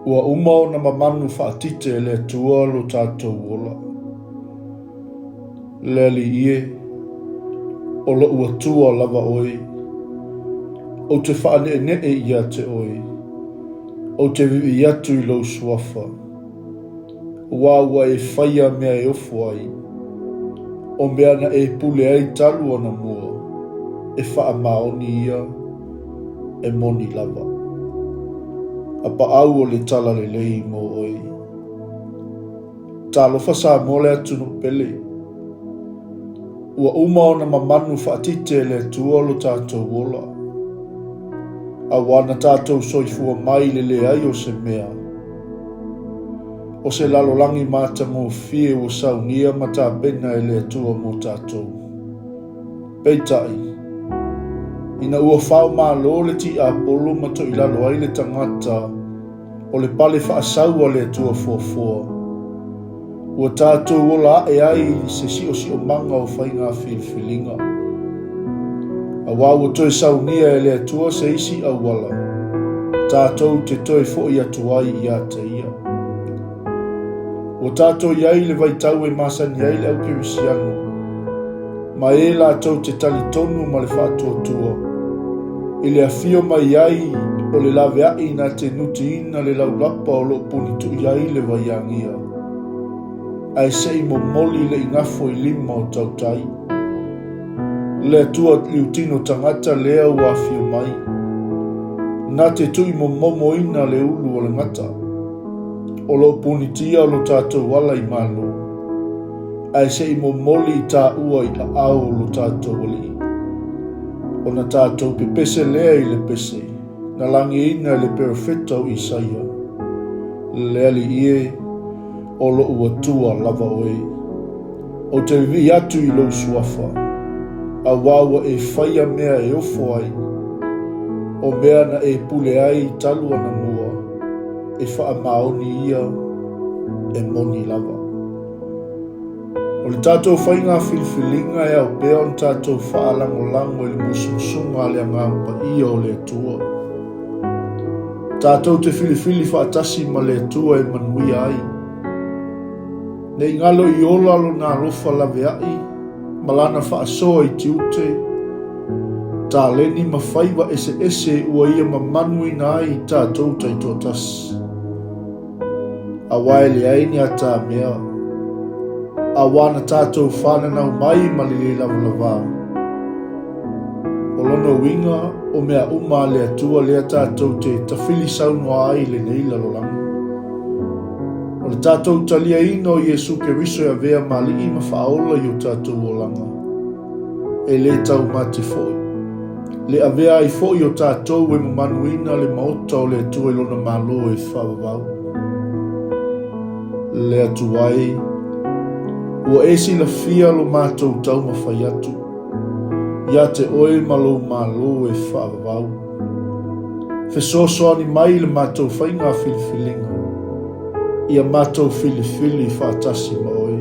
Ua uma ona mamanu faatite e le Atua lo tatou ola. Le Alii e, o lo'u Atua lava oe, ou te faane'ene'e ia te oe, ou te vivii atu i lou suafa, auā ua e faia mea e ofo ai, o mea na e pule ai talu anamua, e faamaoni ia, e moni lava. Apaau o le talalelei mo oe. Talofa Samoa le atunuu pele. Ua uma ona mamanu faatite e le Atua lo tatou ola. Auā na tatou soifua mai i le leai o se mea. O se lalolagi matagofie ua saunia ma tapena e le Atua mo tatou. Peitai, ina ua fao malo le tiapolo ma toilalo ai le tagata, o le pale faasau a le Atua fuafua, ua tatou ola ae ai i se siosiomaga o faiga filifiliga. Auā ua toe saunia e le Atua se isi auala tatou te toe foʻi atu ai ia te Ia. Ua tatou i ai i le vaitau e masani ai le aukerisiano, ma e latou te talitonu ma le faatuatua i le afio mai ai o le laveai na te nutiina le laulapa o lo o punituʻi ai le vaiagia, ae se i momoli le igafo i lima o tautai. Le Atua liutino tagata lea ua afio mai, na te tuʻimomomoina le ulu o le gata, o lo o punitia lo tatou ala i Malo, ae se i momoli i taua i aao o lo tatou Alii. Ona tatou pepese lea i le pese na lagiina e le perofeta o Isaia, Le Alii e, o loʻu Atua lava oe. Ou te vivii atu i lou suafa, auā ua e faia mea e ofo ai, o mea na e pule ai talu anamua, e faamaoni ia, e moni lava. O le tatou faiga filifiliga e ao pea ona tatou faalagolago i le musumusuga a le Agaga Paia o le Atua. Tatou te filifili faatasi ma le Atua e manuia ai. Ne i galo i ola lona alofa laveai ma lana faasoa i tiute, taleni ma faiva eseese ua ia mamanuina ai i tatou taitoatasi. Auā e leai ni atamea, auā na tatou fananau mai ma le lē lavalavā. O lona uiga, o mea uma a le Atua lea tatou te tafili saunoa ai i lenei lalolagi. O le tatou taliaina o Iesu Keriso e avea ma Alii ma Faaola i o tatou olaga, e lē taumate foi. Le avea ai foi o tatou e mamanuina le Maota o le Atua i Lona Malo e faavavau. Le Atua e, ua e silafia lo matou taumafai atu ia te oe ma lou Malo e faavavau. Fesoasoani mai i le matou faiga filifiliga, ia matou filifili faatasi ma oe,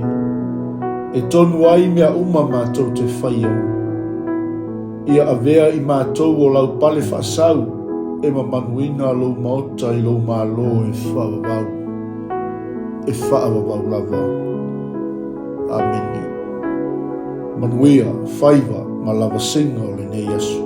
e tonu ai mea uma matou te faia. Ia avea i matou o lau pale faasau e mamanuina lou maota i lou Malo e faavavau, e faavavau lava. Amene. Manuia, faiva ma lavasiga o lenei aso.